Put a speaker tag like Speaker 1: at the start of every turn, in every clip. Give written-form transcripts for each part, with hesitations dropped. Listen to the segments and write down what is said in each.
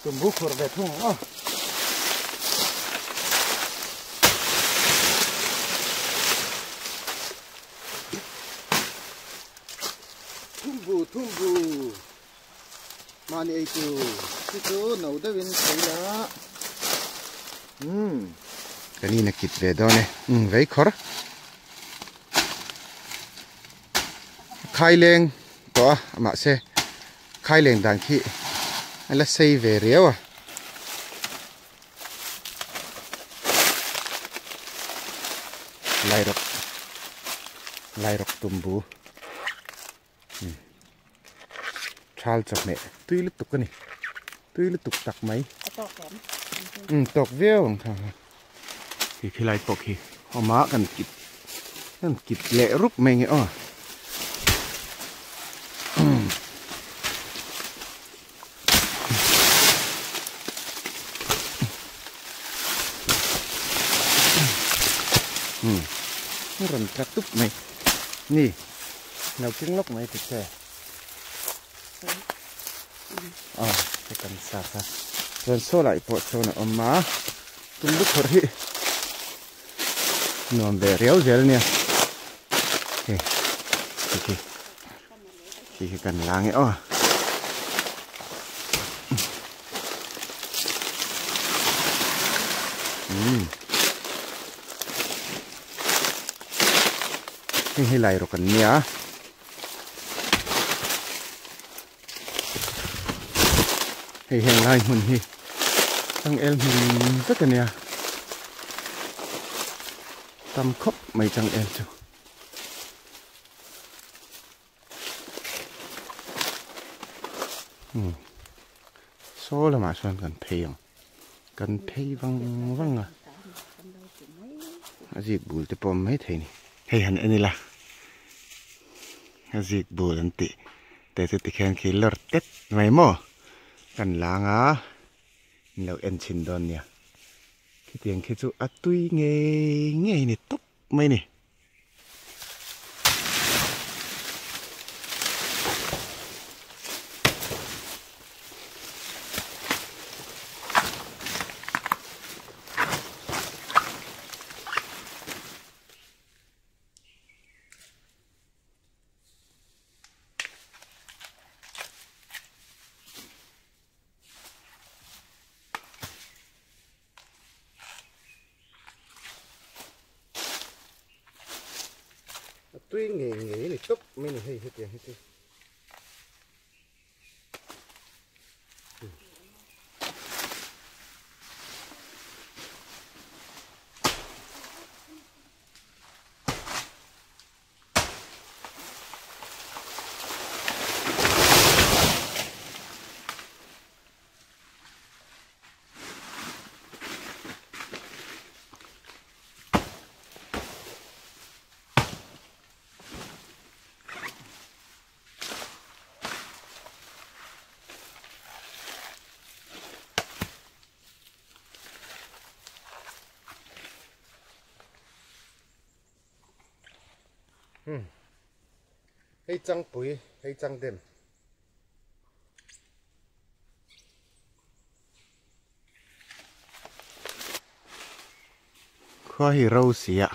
Speaker 1: Tumbu khur ve thung ang aw. Thumbu thumbu mahni ei tur hi chu no deuhin thei la umm kan in a kit ve dawn e umm vei khawr khaileng tawh a mahse khaileng dan khi a la sei ve riau a. Lairawk Lairawk tumbu Thal chawhmeh tui lutuk a ni tui lutuk tak mai umm tawk viau ang kha khi khilai pawh khi awm a kan kip kan kip leh rup mai nge aw. Rawn tla tup mai ni lo keng lawk mai ti che aw he kan sa kha chuan saw lai pawh sawn a awm a tum lu khawrh hi nuam ve riau zel nia hei khi Khi hi kan la nge aw. Umm. Hei hi lai rawk an nia. Hei heng lai hmun hi changel hmun vek a nia. Tam khawp mai changel chu. Saw lamah sawn kan phei ang kan phei vang vang a a zik bul te pawh a awm maithei a ni hei han en ila a zik bul an tih te chu tikhian khi lawr tet mai maw kan lang a in lo en chhin dawn nia khitiang khi chu a tui ngei ngei ni tawp mai a ni. A tui ngei ngei a ni tawp mai a ni hei hetiang hi chu. Hei changpui hei changdem. Khua hi ro si a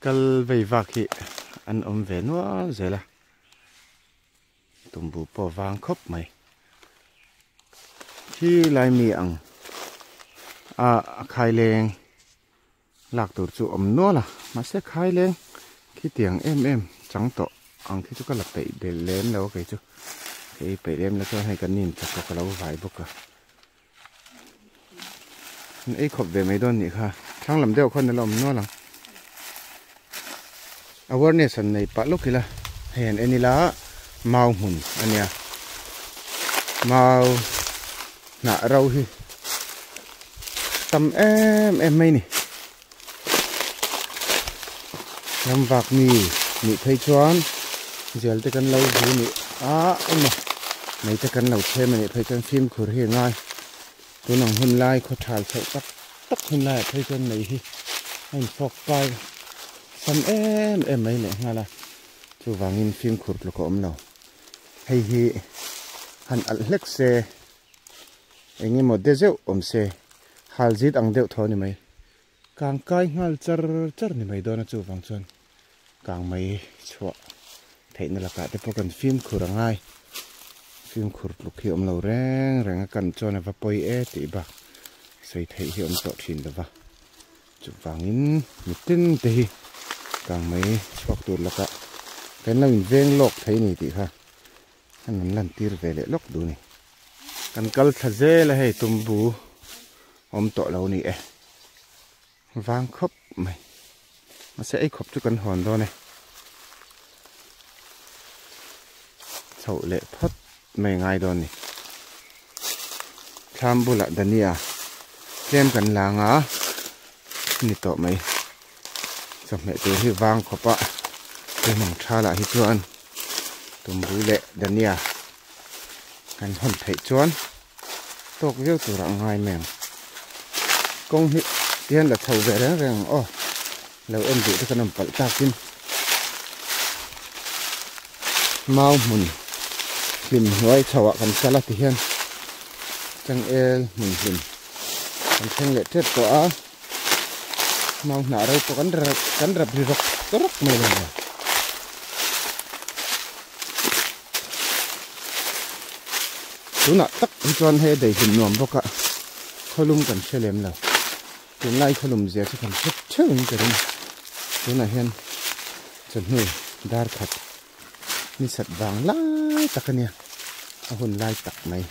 Speaker 1: kal vei vak hi an awm ve nual zel a tumbu pawh vang khawp mai khi lai mi ang a a khai leng Lak tur chu awm nual a, mahse khai leng khitiang em em chang tawh ang khi chu ka la peih belh lem lo a kei chu ka ei peih lem lo chuan hei kan nin chak ka lo vai bawk a an ei khawp ve mai dawn nih kha thlang lam deuh khawn a la awm nual ang awareness an nei pah lawk ila hei an en ila mau hmun a nia mau hnah ro hi tam em em mai ni ram vak mi nih phei chuan zel te kan lo vu nih a emaw mai te kan lo chhem a nih phei chuan fimkhur hi a ngai tun ang hun lai khaw thal chhoh tak tak hun laiah phei chuan mei hi a infawk kai sam em em mai leh nghal a chuvangin fimkhur tluk a awm lo hei hi han alh hlek se. Eng emaw de zeuh awm se hal zit ang deuh tho a ni mai. Kang kai nghal char char ni mai dawn a chuvang chuan kang mai chhuah theihna lakah te pawh kan fimkhur a ngai. Fimkhur tluk hi awm lo reng reng a kan chuan a va pawi e tih bak sawi theih hi awm tawh thin lo va. Chuvangin mitin te hi kang mai chhuak tur lakah kan lo inveng lawk thei a ni tih kha an rawn lantir ve leh lawk duh a ni. Kan kal thla zel a hei tumbu awm tawh lo ni e. Vang khawp mai. Mahse ei khawp chu kan hawn dawn e. Chhoh leh phawt mai ngai dawn ni. Thlam bulah Dania tlem kan lang a ni tawh mai. Chawhmeh tur hi vang khawp a tumang tha lah hi chuan tumbu leh Dania kan hawn theih chuan tawk viau tur ah ngai mai ang. Kawng hi tihian la chho ve reng reng ang aw. Lo en duh te kan awm palh takin mau hmun hlim hnuai chho ah kan kal a tihian changel hmun hlim kan thleng leh tep tawh a mau hnah ro pawh kan kan rap ri rawk rawk mai lo maw. Tunah tak hi chuan hei a daihlim nuam bawk a khawlum kan hre lem lo. Tunlai khawlum zia chu kan hre theuh in ka ring. Tunah hian chawhnu dar khat ni sat vang lai tak a nia, a hun lai tak mai.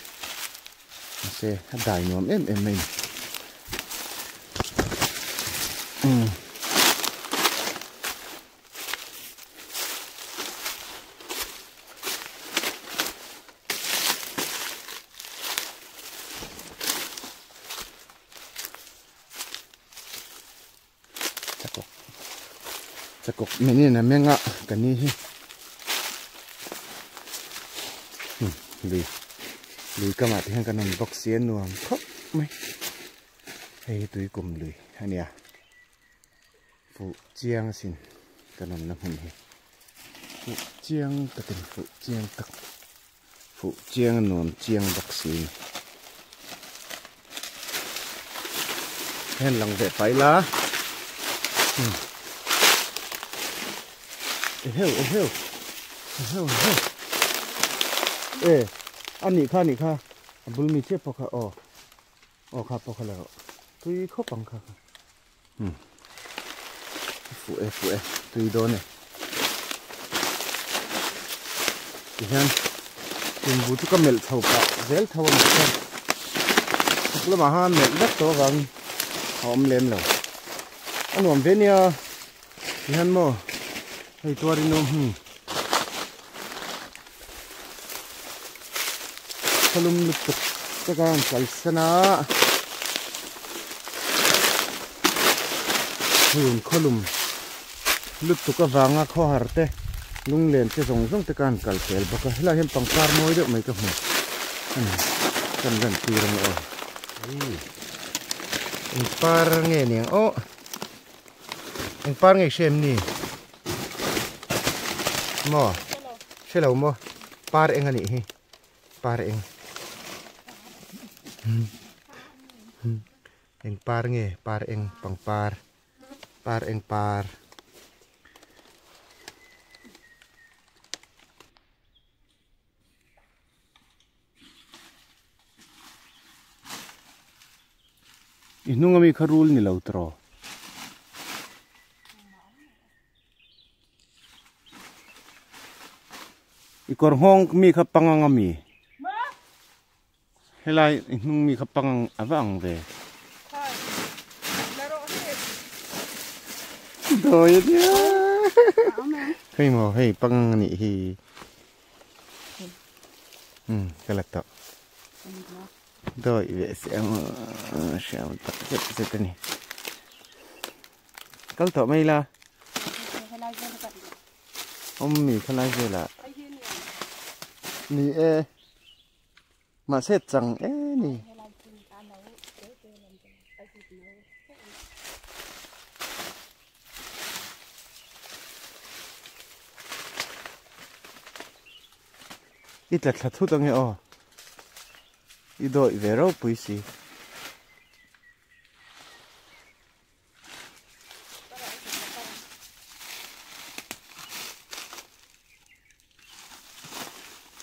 Speaker 1: Mahse a dai nuam em em mai a ni. Umm. Chakawk chakawk minin a meng a ka ni hi lui lui kamah te hian kan awm bawk si a nuam khawp mai hei hi tui kum lui a nia fuh chiang asin kan awmna hmun hi fuh chiang takin fuh chiang tak. Fuh chiang a nuam chiang bawk si ni. Hen lang ve pai la. Eheu eheu. Eheu eheu. E ani kha ani kha. A bul mi chiah pawh kha aw. Aw kha pawh kha la rawh. Tui khawp ang kha kha. Fuh e fuh e tui dawn e. Tihian tumbu chu ka melh chho pah zel tho a ni chuan chhuk lamah khan melh vek tawh avangin a awm lem lo. A nuam ve nia tihian maw hei tuarin awm hi Khalum lutuk te khan kalsan a chhun khawlum lutuk avanga khawhar te lunglen te zawng zawng te khan kal fel bawk a helaiah hian pangpar mawi deuh mai ka hmu a ni kan lan tir ang aw eng par nge niang aw eng par nge i hria em ni? Maw? Hre lo maw? Par eng a nih hi. Par eng. Eng par nge? Par eng pangpar. Par eng par. I hnung ami kha rul ni lo tawh. I kawr nghawng mi kha pangang ami. Helai i hnung mi kha pangang a va ang ve. Dawi a nia. Hei maw hei pangang a nih hi. Um ka la tawh. Dawi ve se ang hriam tak zet zet a ni. Kal tawh mai la. Awm mi khalai velah. Ni e. Mahse chang e ni. I tla thla thut ange aw. I dawih ve ropui si.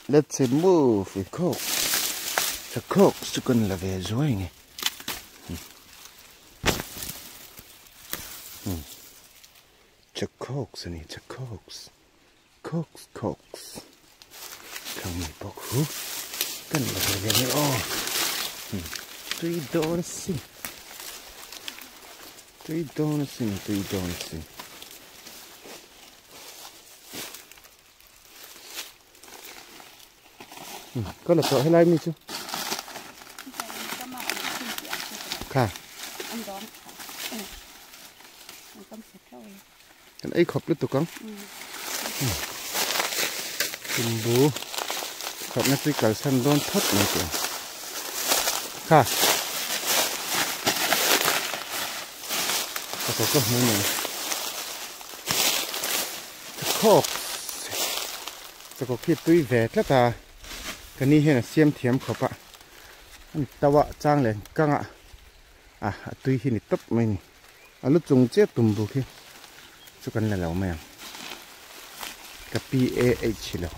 Speaker 1: Let's move i khawk sa khawk chu kan la ve zuai nge Chakhawks ani chakhawks Cooks cooks Khang mi bawk hu kan la ve ve nge aw tui dawn asin tui dawn asin tui dawn asin. Ka la tawh helai mi chu kha kan ei khawp lutuk ang tumbu khawpna tui kalsan dawn phawt mai teh ang kha ka ka hmu nen khawk Chakawk hi tui ve tlat a, ka ni hian a siam thiam khawp a, a ni tau a chang leh kang a, a a tui hi ni tawp mai ni, a lu chung chiah tum buk hi chu kan la lo mai ang, ka PAH lo.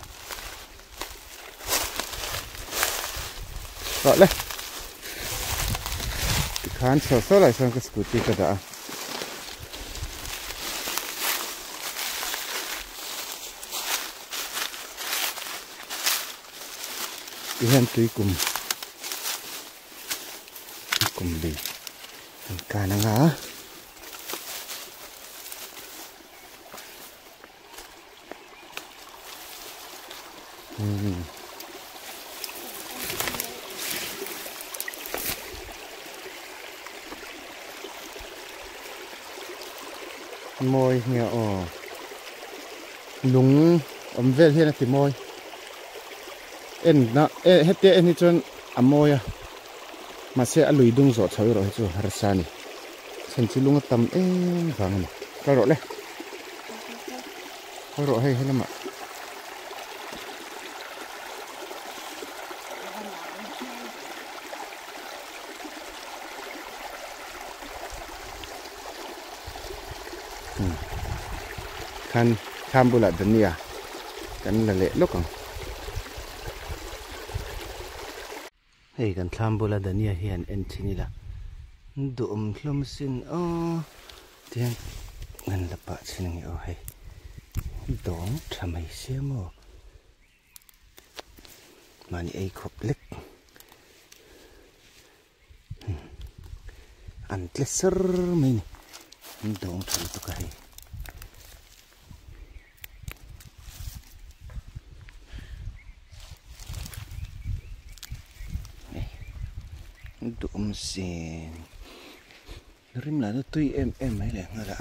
Speaker 1: Rawh le, tikhan chho saw lai sawn ka scooty ka dah a. Ti hian tui kum kum lui an kan anga hmm Mawi nge aw lung awm vel hian a ti mawi en na e hetia en hi chuan a mawi a mahse a lui dung zawh chho erawh hi chu harsa a ni chhan chu lung a tam em vang a ni kal rawh le kal rawh hei helamah. Khan thlam bulah dania kan la leh lawk ang. Hei kan thlam bula dania hian en thin ila duhawm hlawm sin aw tihian kan la pah thin ang aw hei dawng tha mai sia maw. Mahni ei khawp lek an tle sar mai a ni an dawng tha lutuk a hei. Duhawm sin rim lah chu tui em em mai leh nghal a.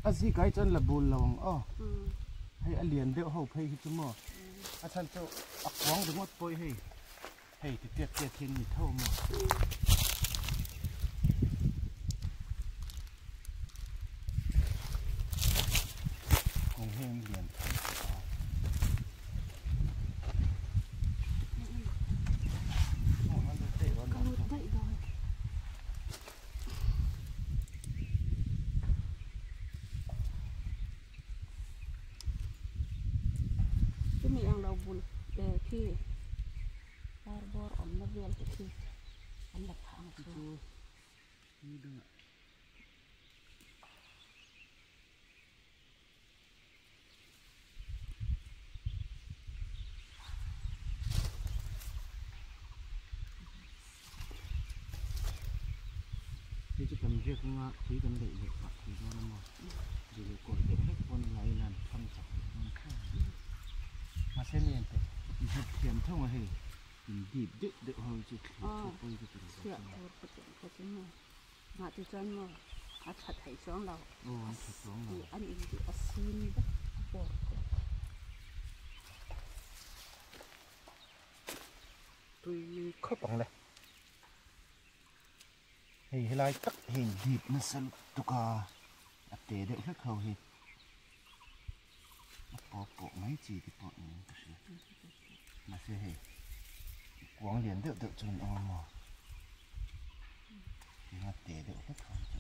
Speaker 1: A zik ai chuan la bul lo ang aw hei a lian deuh ho phei hi chu maw a chhan chu a kuang ringawt pawh hi hei Hei ti tiat tiat hian ni tho maw? Kawng hi an lian thei tawh a.
Speaker 2: Ka lut daih dawn. Chumi ang lo bul khi Dar bawr awmna vel te khi an la phah ang chu.
Speaker 1: Hei chu kan riak anga tui kan daih leh pah thei dawn a maw? Dil kawih deuh hlek pawn lai lan thlang chak leh dawn kha mahse ni ente i zep thiam tho a hei in dip deuh deuh ho chu thlir thu pawi ka ti lo
Speaker 2: chhiah tur ka ti ka ti maw mah ti chuan maw a tha thei chuang lo
Speaker 1: aw an tha chuang lo
Speaker 2: an in tih a sin vek a pawr te.
Speaker 1: tui khawp ang le. Hei helai tak hi in dip nasa lutuk a, a te deuh hlek ho hi a pawp pawh mai chi te pawh niin ka hria. Mahse hei kuang lian deuh deuh chu an awm a maw tinga te deuh hlek ho chu.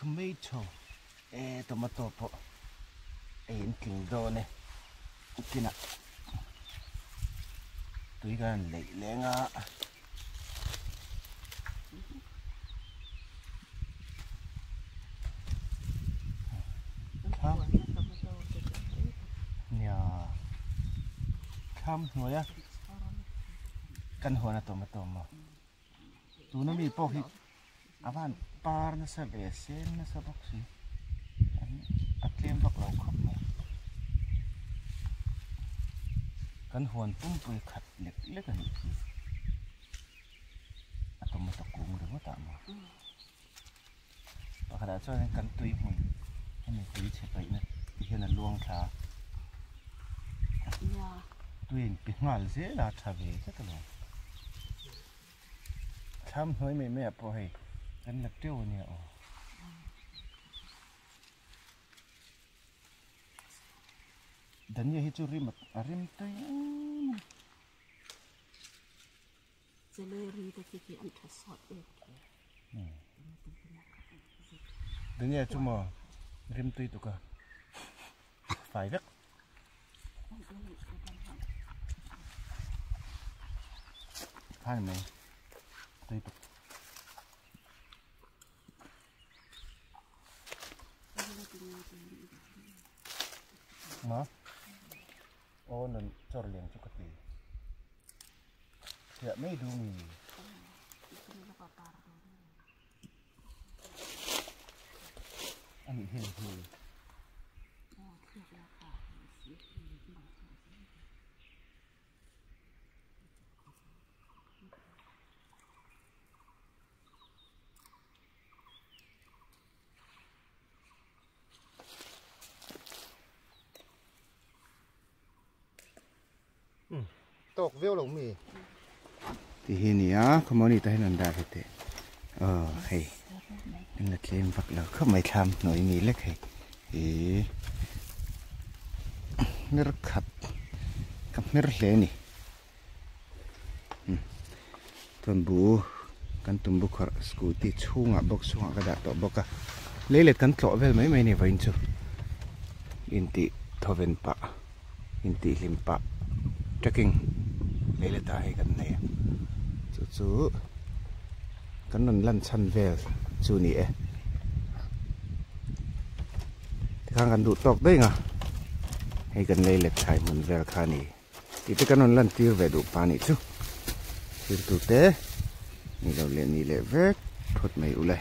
Speaker 1: Tomato e tomato pawh ei an tling dawn e kinah tui kan han leih leng a. Nia thlam hnuaia kan huan a tomato maw tuna mi pawh hi a van par nasa ve sen nasa bawk si a tlem vak lo khawp mai kan huan pumpui khat lek lek a nih khi. A tomato kung ringawt ah maw pakhat ah chuan kan tui hmun hemi tui chhe paih na ti hian a luang thla a tui a inpe nghal zel a tha ve zet alawm thlam hnuai mai mai ah pawh hei kan la teuh ania aw. Dania hi chu rim a rim tui em a ni.
Speaker 2: Celery te khi khi an tha sawt em khi.
Speaker 1: Dania chu maw rim tui tuk a fai vek. Khan mai tui tuk. Ma Aw nun chawr lian chu ka ti. Thiah mai duh mi. A nih hian hi. Tawk viau lo mi ti hi nia khawmawni ta hian an dah ve teh aw hei an la tlem vak lo khawp mai thlam hnuai mi lek hei ih hmer khat ka hmer hle a ni chuan bu kan tum bukhawrh scooty chhungah box chhungah ka dah tawh bawk a leilet kan tlawh vel mai mai a ni vawiin chu intih thawven pah intih hlim pah trekking leilet ah hei kan nei a chu chu kan rawn lan chhan vel chu a ni e tikhan kan duh tawk daih ang a hei kan leilet thlai hmun vel kha a ni. Tih te kan rawn lantir ve duh pa nih chu thirtu te ni lo leh ni leh vek phawt mai ule.